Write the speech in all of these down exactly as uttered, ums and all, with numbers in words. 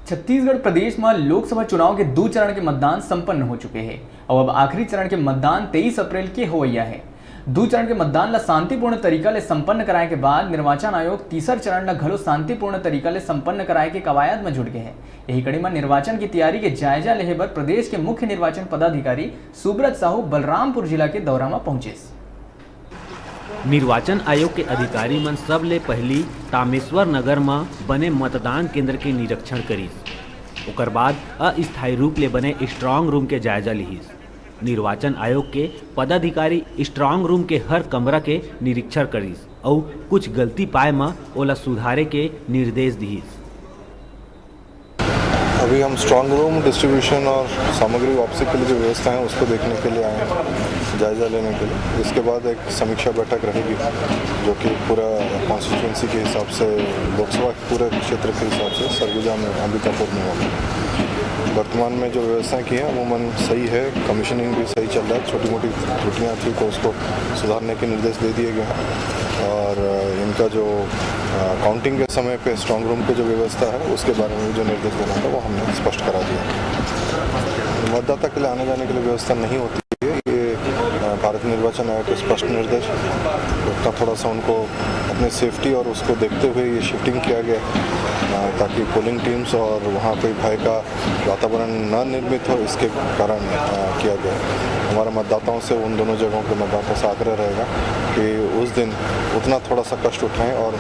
छत्तीसगढ़ प्रदेश म लोकसभा चुनाव के दू चरण के मतदान संपन्न हो चुके हे अउ अब आखिरी चरण के मतदान तेईस अप्रैल के होवइया हे। दू चरण के मतदान ल शांतिपूर्ण तरीका ले संपन्न कराए के बाद निर्वाचन आयोग तीसर चरण ल घलो शांतिपूर्ण तरीका ले संपन्न कराए के कवायद म जुट गे हे। यही कड़ी म निर्वाचन की तैयारी के जायजा लेहे बर प्रदेश के मुख्य निर्वाचन पदाधिकारी सुब्रत साहू बलरामपुर जिला के दौरा म पहुंचिस। निर्वाचन आयोग के अधिकारी मन सबले पहिली तामेश्वर नगर म बने मतदान केंद्र के निरीक्षण करिस। ओकर बाद अस्थायी रूप ले बने स्ट्रांग रूम के जायजा लिहिस। निर्वाचन आयोग के पदाधिकारी स्ट्रांग रूम के हर कमरा के निरीक्षण करिस अउ कुछ गलती पाए म ओला सुधारे के निर्देश दिहिस। अभी हम स्ट्रांग रूम, डिस्ट्रीब्यूशन और सामग्री वापसी के लिए जो व्यवस्था है, उसको देखने के लिए आए हैं, जायज़ा लेने के लिए। इसके बाद एक समीक्षा बैठक रहेगी, जो कि पूरा कॉन्स्टिट्यूएंसी के हिसाब से, लोकसभा के पूरे क्षेत्र के हिसाब से, सरगुजा में, अंबिकापुर में होगी। वर्तमान में जो व्यवस्था की है, अमूमन सही है, कमीशनिंग भी सही चल रहा है। छोटी मोटी त्रुटियाँ थी, तो उसको सुधारने के निर्देश दे दिए गए हैं और इनका जो, अ, काउंटिंग के समय पे स्ट्रांग रूम पे जो व्यवस्था है, उसके बारे में भी जो निर्देश देना था, वो हमने स्पष्ट करा दिया। मतदाता के लिए आने जाने के लिए व्यवस्था नहीं होती है, ये, अ, भारत निर्वाचन आयोग के स्पष्ट निर्देश। उतना थोड़ा सा उनको अपने सेफ्टी और उसको देखते हुए ये शिफ्टिंग किया गया, अ, ताकि पोलिंग टीम्स और वहाँ कोई भय का वातावरण न निर्मित हो, इसके कारण, अ, किया गया। हमारा मतदाताओं से, उन दोनों जगहों के मतदाताओं से आग्रह रहेगा कि उस दिन उतना थोड़ा सा कष्ट उठाएं और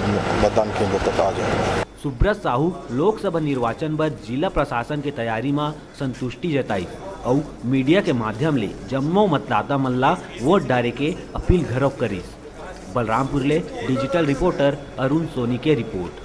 मतदान केंद्र तक आ जाएं। सुब्रत साहू लोकसभा निर्वाचन बर जिला प्रशासन के तैयारी म संतुष्टि जताई अउ मीडिया के माध्यम ले जम्मो मतदाता मन ला वोट डारे के अपील घलो करिस। बलरामपुर ले डिजिटल रिपोर्टर अरुण सोनी के रिपोर्ट।